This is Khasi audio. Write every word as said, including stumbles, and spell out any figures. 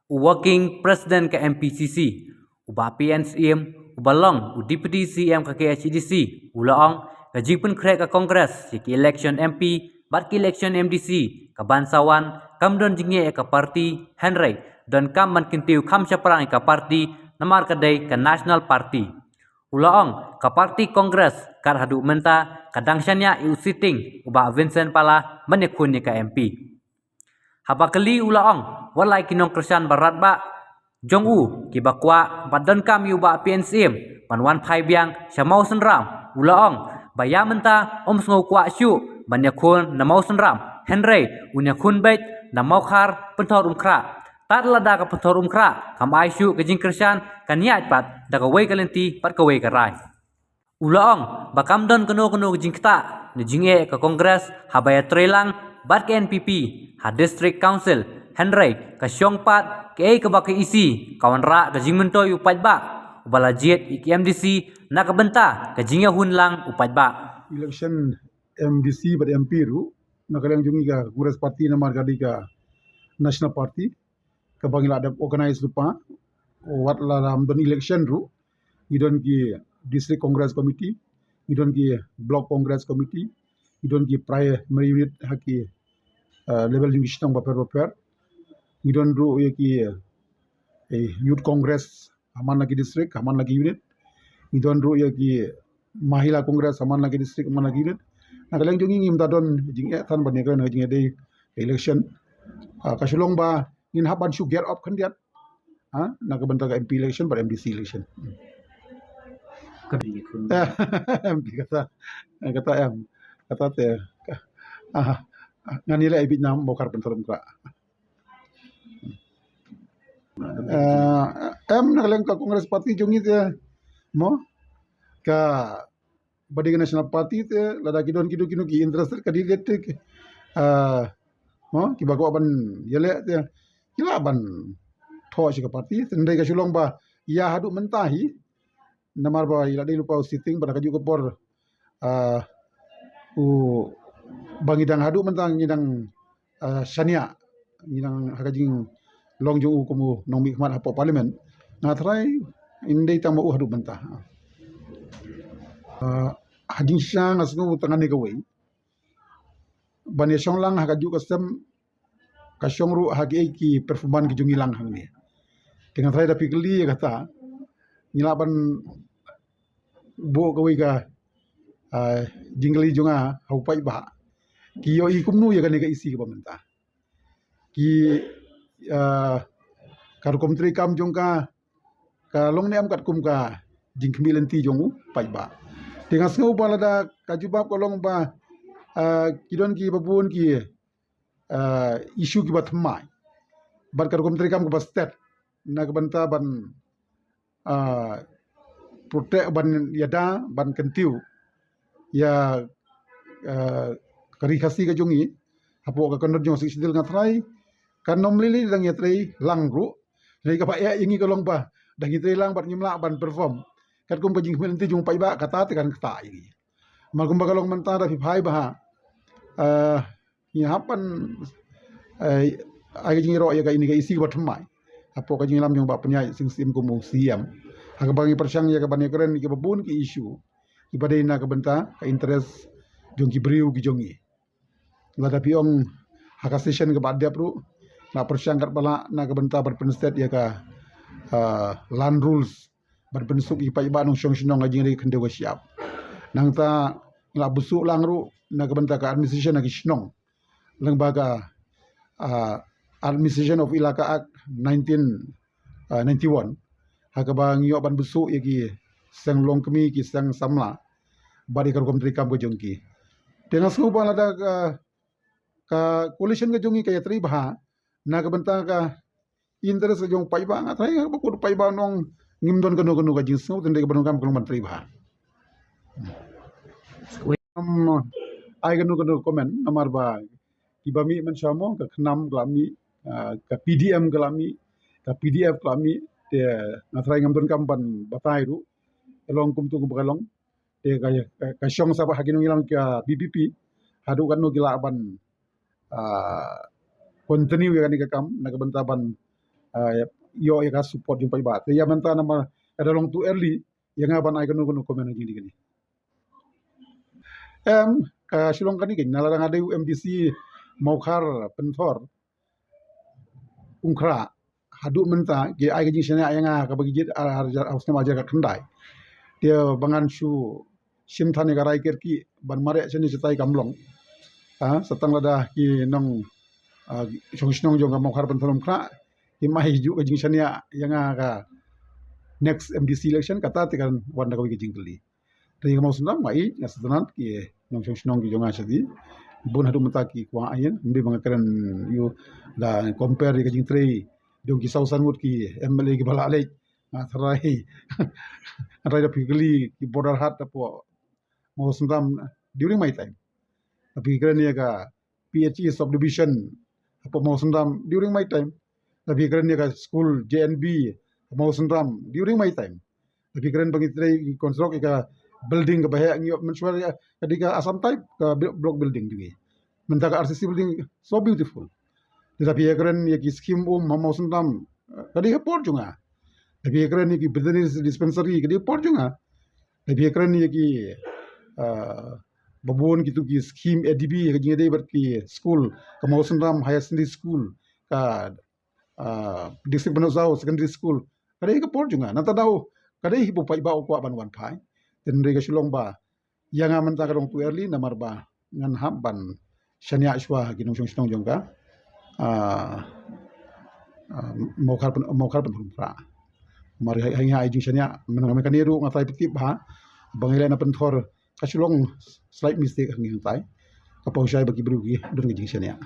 U Working President ka M P C C, u Bah P N Syiem, uba long u Deputy C M ka K H A D C, u la ong ka jingpynkhreh ka Congress ïa ki election M P bad ki election M D C ka ban sa wan kam don jingeh ïa ka party, hynrei donkam ban kyntiew kham shaphrang ïa ka party namar ka dei ka National Party. U la ong ka party Congress kat haduh mynta ka dang shaniah ïa u sitting u Bah Vincent Pala ban ïakhun ïa ka M P. Haba kylli u la ong wat la ki nongkyrshan baratbah jong u kiba kwah bad donkam ïa u Bah P N Syiem ban wan phai biang sha Mawsynram, u la ong ba ïa mynta um sngew kwah shuh ban ïakhun na Mawsynram, hynrei un ïakhun beit na Mawkhar Pynthorumkhrah. Tad lada ka Pynthorumkhrah kam ai shuh ka jingkyrshan, kan ïaid pat da kawei ka lynti bad kawei ka rai. U la ong ba kam don kano kano ka jingktah ne jingeh ka Congress haba ïatreilang bad ka N P P ha District Council, hynrei ka shong pat kaei kaba ka E C ka wanrah ka jingmyntoi u paidbah uba la jied ïa ki M D C na ka bynta ka jingïahun lang u paidbah. Election M D C bad M P ruh na ka liang jong ngi ka Congress Party namar ka dei ka National Party kaba ngi la dep organize lypa. Wat la lam don election ruh ngi don ki District Congress Committee, ngi don ki Block Congress Committee, ngi don ki primary unit ha ki, uh, level jong ki shnong bapher bapher, ngi don ruh ïa ki, eh, Youth Congress ha man la ki district, ha man la ki unit, ngi don ruh ïa ki Mahila Congress ha man la ki district, ha man la ki unit. Na ka liang jong ngi ngim da don jingeh than ban ïakren ha jingeh dei election. Ah, ka shu long ba ngin hap ban shu gear up khyndiat, ha, na ka bynta ka M P election bad M D C election. Ka dei khun. M P kata, kata em, kata te, ah, ngan ïaleh bit na Mawkhar Pynthorumkhrah. Ah, em na ka liang ka Congress Party jong ngi te mo ka ba dei ka National Party te, lada ki don ki don ki don ki interested ka dei te, ah, mo kiba kwah ban ïaleh te ki lah ban thoh sha ka party te. Ndei ka shu long ba ïa haduh mynta hi namar ba ïa la dei lypa u sitting bad ha kajuh ka por, ah, u ba ngi dang haduh mynta ngi dang, ah, shaniah ngi dang ha ka jinglong jong u kum u nongmihkhmat hapoh Parliament. Nga tharai ym dei tang ma u haduh mynta. Ah, ha jingshisha nga sngew tang kane kawei ban ïa shong lang ha kajuh ka sem ka shong ruh ha kiei ki performance ki jong ngi lang hangne. Te nga tharai da phi kylli ïa kata ngi lah ban buh kawei ka, ah, jingkylli jong nga ha u paidbah. Ki ïohi kumno ïa kane ka E C kaba mynta? Ki, ah, ka rukom treikam jong ka ka long ne em katkum ka jingkhmih lynti jong u paidbah? Te nga sngew ba lada ka jubab ka long ba, ah, ki don kiba bun ki, ah, issue kiba thymmai bad ka rukom treikam kaba stet na ka bynta ban, ah, protect ban ïada ban kyntiew ïa, ah, ka Ri Khasi ka jong ngi hapoh ka kynhun jong Sixth Schedule. Nga tharai kan ym lei lei dang ïatrei lang ruh. Hynrei kaba eh ïa ngi ka long ba dang ïatrei lang bad ngim lah ban perform katkum ka jingkhmih lynti jong u paidbah, kata te kan ktah ïa ngi. Namar kumba ka long mynta da phi phai bha, ah, ngi hap ban, eh, ai ka jingïaroh ïa kane ka E C kaba thymmai hapoh ka jingïalam jong u Bah Pynïaid Sing Syiem kum u C M. Ha kaba ngi pyrshang ïa ka ban ïakren ïa kiba bun ki issue kiba dei na ka bynta ka interest jong ki briew ki jong ngi. Lada phi ong ha ka session kaba dep ruh nga pyrshang katba lah na ka bynta ban pynstet ïa ka, ah, land rules ban pynsuk ïa ki paidbah nongshong shnong ha jingïadei khyndew ka shyiap. Nangta nga la bsuh lang ruh na ka bynta ka administration ha ki shnong lyngba ka, ah, Administration of Elaka Act nineteen, ah, ninety-one, ha kaba ngi ïoh ban bsuh ïa ki seng longkmie, ki seng samla bad ïa ka rukom treikam ka jong ki. Te nga sngew ba lada ka, ka coalition ka jong ngi ka ïatrei bha na ka bynta ka interest ka jong u paidbah, nga tharai nga ba kut u paidbah un ong ngim don kano kano ka jingsngew, te ynda kaba donkam ka long ban trei bha. Ym ai kano kano comment namar ba kiba mih mynshuwa mo ka KHNAM ka la mih, ah, ka P D M ka la mih, ka P D F ka la mih, te nga tharai ngam donkam ban batai ruh ka long kumto kumba ka long. Te ka, ka, ka shong sa ba ha ki nongïalam ka V P P haduh katno ki lah ban, ah, continue ïa kane ka kam na ka bynta ban ah, ïoh ïa ka support jong paidbah. Te ïa mynta namar ka da long too early ïa nga ban ai kano kano comment ha jingdei kane. Em, ka shu long kane keiñ, na lada nga dei u M D C Mawkhar Pynthor Umkhrah, haduh mynta ki ai ka jingshaniah ïa nga kaba ki jied ar, ar, ar, ar snem ar hajar khatkhyndai. Te ba ngan shu shim than ïa ka rai kyrkieh ban mareh shane shatai kam long. Ha, sa tang lada ki nong, ah, shong shnong jong ka Mawkhar Pynthor Umkhrah kim ai juh ka jingshaniah ïa nga ka next M D C election, kata te kan wan da kawei ka jingkylli. Te ka Mawsynram, nga ïeit, nga sngewtynnat ki nongshong shnong ki jong nga shati. Bun haduh mynta ki kwah ïa, ym dei ba nga kren ïa, da compare ïa ka jingtrei jong ki saw san ngut ki M L A kiba la leit. Nga tharai, nga tharai da phi kylli ki border hapoh Mawsynram during my time. Da phi kren ïa ka P H E subdivision hapoh Mawsynram during my time. Da phi kren ïa ka school J N B Mawsynram during my time. Da phi kren ba ngi trei construct ïa ka building kaba heh, ngi ïoh mynshuwa ïa ka, dei ka Assam type ka bi-, block building jong ngi. Mynta ka R C C building, so beautiful. Da phi kren ïa ki scheme um ha Mawsynram, ka dei ha por jong nga. Da phi kren ïa ki veterinary dispensary, ka dei ha por jong nga. Da phi kren ïa ki, ah, ba bun kitu ki scheme A D B, ka jingïadei bad ki school, ka Mawsynram Higher Secondary School, ka, ah, District Banoh Zaw Secondary School, ka dei ha por jong nga. Nangta daw, ka dei hi ba u paidbah u kwah ban wan phai. Te hynrei ka shu long ba ïa nga mynta ka long too early namar ba ngan hap ban shaniah shuwa ha ki nongshong shnong jong ka, ah, ah, Mawkhar Pyn-, Mawkhar Pynthor Umkhrah. Namar ha, ha, ha i jingshaniah mynta ka, mynta kane ruh nga tharai phi tip bha ba ngi leh na Pynthor, ka shu long slight mistake ha ngi hangtai. Ka pynshai ba ki briew ki don ka jingshaniah.